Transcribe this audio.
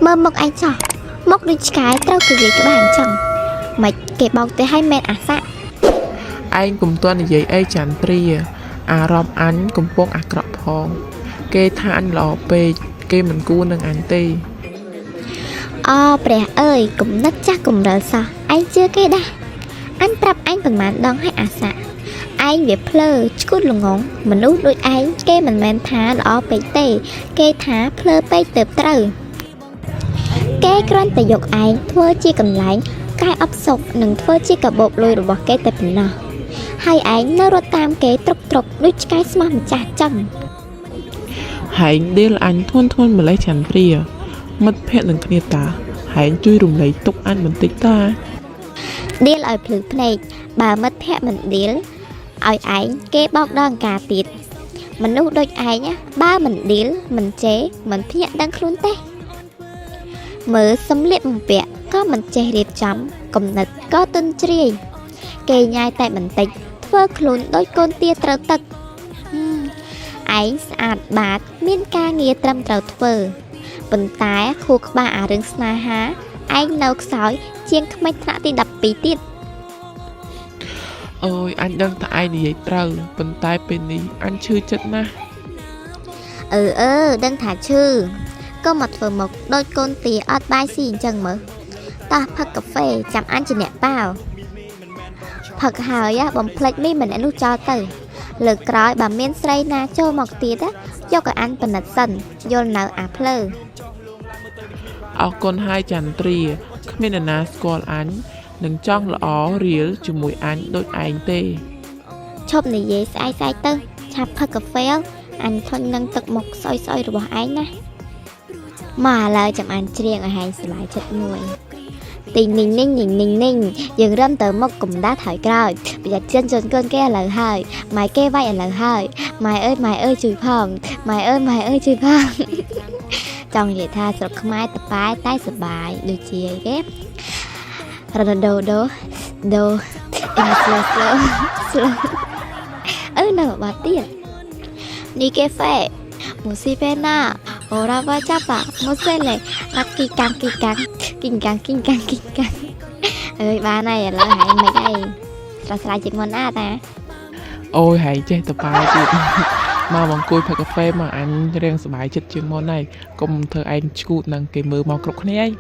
មើលមុខឯងចោះមុខដូចឆ្កែត្រូវគេវាយក្បាលអញ្ចឹងមិនគេបោកទៅឲ្យមែនអាសាក់ ឯងកុំទាន់និយាយអីចន្ទ្រាអារម្មណ៍អញកំពុងអាក្រក់ផង គេថាអញល្អពេកគេមិនគួរនឹងអញទេ អព្រះអើយគំនិតចាស់កំរិលសោះឯងជឿគេដែរអញប្រាប់ឯងប្រហែលដងឲ្យអាសាក់ឯងវាភ្លើឈួតល្ងងមនុស្សដូចឯងគេមិនមែនថាល្អពេកទេ គេថាភ្លើពេកទៅត្រូវ គេគ្រាន់តែយកឯងធ្វើជាកន្លែងកែអបសុកនិងធ្វើជាកាបូបលុយរបស់គេតែប៉ុណ្ណោះហើយឯងនៅរត់តាមគេត្រុកត្រុកដូចឆ្កែស្មោះម្ចាស់ចឹង ហែងដៀលអញធ្ងន់ធ្ងន់ម្លេះចន្ទ្រាមិត្តភក្តិនឹងគ្នាតាហែងជួយរំលែកទុកអញបន្តិចតា ដៀលឲ្យភ្លឺភ្នែកបើមិត្តភក្តិមិនដៀលឲ្យឯងគេបោកដល់អង្ការទៀតមនុស្សដូចឯងណាបើមិនដៀលមិនជេរមិនភ្ញាក់ដឹងខ្លួនទេមើលសម្លៀកបំពាក់ក៏មិនចេះរៀបចំគំនិតក៏ទន់ជ្រាយគេញ៉ាយតែបន្តិចធ្វើខ្លួនដូចកូនទាត្រូវទឹកហឹមឯងស្អាតបាតមានការងារត្រឹមត្រូវធ្វើប៉ុន្តែខួរក្បាលអារឿងស្នេហាឯងនៅខ្សោយជាងក្មេងថ្នាក់ទី12ទៀត អើយអញដឹងថាឯងនិយាយត្រូវប៉ុន្តែពេលនេះអញឈឺចិត្តណាស់ អឺអឺដឹងថាឈឺក៏មកធ្វើមុខដូចកូនទាអត់បាយស៊ីអញ្ចឹងមើលតោះផឹកកាហ្វេចាំអញជាអ្នកប៉ាវផឹកហើយបំភ្លេចមីម្នាក់នោះចោលទៅ លើកក្រោយបើមានស្រីណាចូលមកទៀតណាយកឲ្យអញពិនិត្យសិនយល់នៅអាភ្លើ អរគុណហើយចន្ទ្រាគ្មាននរណាស្គាល់អញនឹងចង់ល្អរៀលជាមួយអញដូចឯងទេ ឈប់និយាយស្អែកស្អែកទៅឆាប់ផឹកកាហ្វេអញធុញនឹងទឹកមុខស្អុយស្អុយរបស់ឯងណាមកឥឡូវចាំអញច្រៀងឲ្យហែងសប្បាយចិត្តមួយទីងនីងនីងនីងនីងនីងយើងរំទៅមុខកុំដាថយក្រោយប្រយ័ត្នជិនជន់កូនគេឥឡូវហើយម៉ែគេវាយឥឡូវហើយម៉ែអើយម៉ែអើយជួយផងម៉ែអើយម៉ែអើយជួយផងចង់និយាយថាស្រុកខ្មែរតប៉ែតែសប្បាយដូចជាអីគេរ៉ូដូដូដូអ៊ី slow slow slow អឺនៅបាត់ទៀតនេះគេហ្វេមូស៊ីហ្វេណាអូរ៉ាវ៉ាចាប់ប៉មូសេលេអាគីកាំងគីកាំងគីងកាំងគីងកាំងគីងកាំងអើយបានហើយឥឡូវហើយមិនអីស្រស់ស្រាយជាងមុនណាតា អូយហែងចេះតប៉ែទៀត មកមកអង្គុយផឹកកាហ្វេមកអញរៀងសប្បាយចិត្តជាងមុនហើយកុំធ្វើឯងឈួតនឹងគេមើលមកគ្រប់គ្នាឯង